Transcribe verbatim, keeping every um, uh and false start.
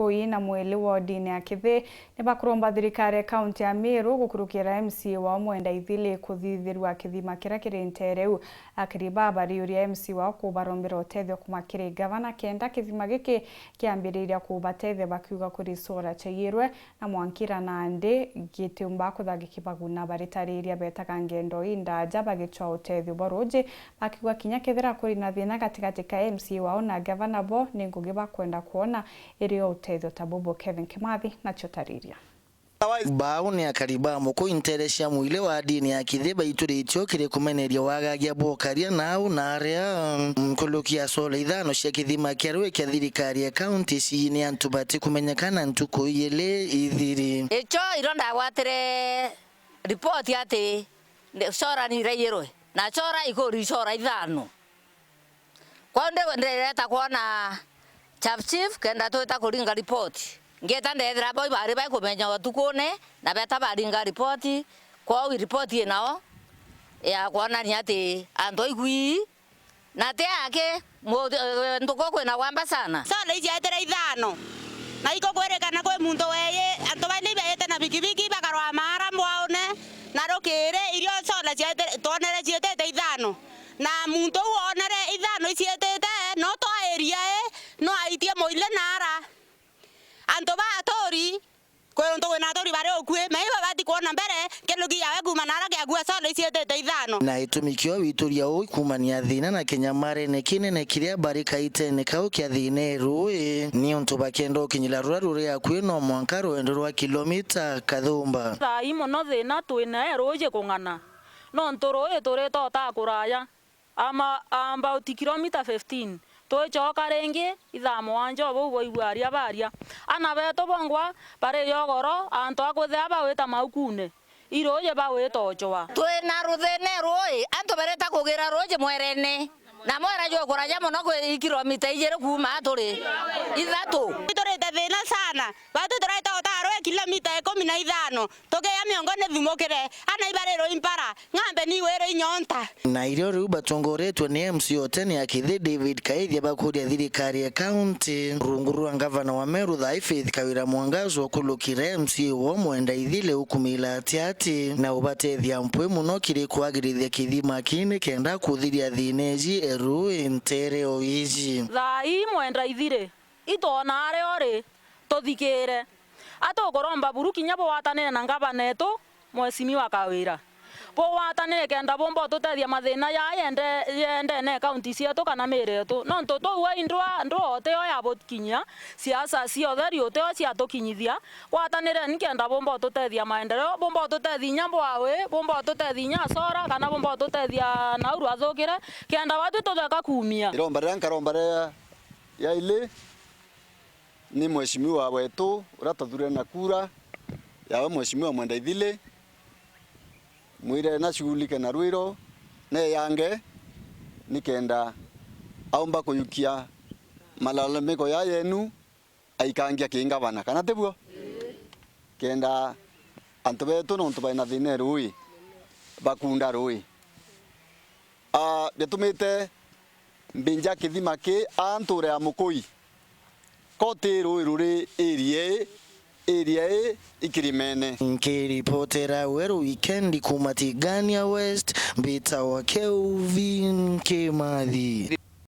Ui na Mwili wodine ya Kithi ni bakuromba thirikari ya kaunti ya Meru gukurukira M C A wao Mwenda Ithili kuthithirua kithima kiria kiri nteere iu. Akiri baa bariuria M C A wao kubarombera utethio kuma kiri gavana kenda kithima giki kiambiriria kubatethia, bakiuga kuri solar chaiyirwe na mwankira nandi gitiumba kutha gikibaguna. Baritariria betaga ngendo indaja bagicwa utethio bwa ruuji, bakiuga kinya kethira kuri na thina gatigati ka M C A wao na gavana bo, ni ngugi bakwenda kwona iri o utethio ta bubu. Kevin Kimathi nacio tariria. Bau ni akari ba Mukui nteere cia Mwili wodine ya Kithi baituritio kiri kumeneria wagagia bwa ukaria nau na aria. Nkuruki ya solar ithano cia kithima kia ruuji kia thirikari ya kaunti ciini antu batikumenyekana ntuku ijiri ithiri. Icio irio ndagwatire ripoti ati ndi-, solar ni iraiyirwe, na solar ikuri solar ithano. Kwou ndi-, ndireta kwona Chief, Chief kenda twita kuringa ripoti. Ngiita ndethira bau bari baikumenya utukune, na beta baringa ripoti. Kwou ripoti inao ya kwonania ati antu aikui na ti aki, mu-, ntuku kwina gwamba sana. Solar icietire ithano, na ikukwirikana kwi muntu weeyi, antu baingi ibeete na bikibiki bakarwa maara mbwaune, na rukiri irio solar cietire, twonere ciitite ithano, na muntu uu woonere ithano iciitite, no twa area ii, no aitie Mwili naara. Antu ba aturi, kwi untu kwina aturi bari ukui, maiba bati kwona mbere, kindu kiawe kuuma naara kiakua solar iciitite ithano. Na gitumi kio wituria uu kuumania thina na kinyamarene kinene kiria bari kaitene kau kia thina e ruui, ni untu bakenda ukinyira ruria ruri akui no mwanka rwendo rwa kilomita kathumba. Thaa ii mono thina twina e ruuji kung'ana, nontu ruui turitotaa kuraya. Ama, about kilomita fifteen. Twicoka ringi, ithaa mugwanja o bau bwaigua aria baria. Ana betu bongwa bari yogoro, antu a kwithira bawita maukune, iruuji bawita ucwa. Twina ruthina ruui, antu bareta kugira ruuji mwerene, na mwera jukuraja mono kwi kilomita ijiri kuuma a turi ithatu. Turite thina sana, batu turaita utarwe kilomita ikumi na ithano. Tukiya miongo ni thumukire, ana ibarirwe impara, ng'ambe ni wire inyonta. Na irio riu batongoretwe ni M C A o tene ya Kithi David Kaithia bakuria thirikari ya kaunti, rungu rwa ngavana wa Meru thaa ii Faith Kawira Mwangaza ukulukire M C A wao Mwenda Ithili ukumila atiati na ubatethia mpwi mono kiri kwagirithia kithima kii nikenda kuthiria thina iji e ruui nteere o iji. Thaa ii Mwenda Ithili, itwona aria uri, tuthikire. Atukuromba buru kinya bugwatanire na ngavana etu, Mheshimiwa Kawira. Bugwatanire kenda bumba ututethia mathina jaa jende-, jendene kaunti cietu kana miri yetu. Nontu twauga indwa, ndwa utio ya bukinyia, siasa cia utheri utio ciatukinyithia. Gwatanireni kenda bumba ututethia maendeleo, bumba ututethia inya bwa wi, bumba ututethia inya solar, kana bumba ututethia nau rwathukire, kenda batwi tutheka kuumia. Iromba riria nkaromba ria, ya ili, ni mheshimiwa wetu uria twathuurire na kura yawe, Mheshimiwa Mwenda Ithili, mwire nashughulike na rwiro, neyange, nikenda aumba kuyukia malalamiko ya yenu, aikangia ki ngavana, kana tiguo? Kenda antu betu, nontu baina thina e ruui, bakunda ruui. Ah, biatumite mbinja kithima ki a ntuura ya Mukui. Ko ti ruui ruri area ii, area ii i kirimene. Nkiripotera Weru Weekend kuuma Tigania West, mbitawa Kelvin Kimathi.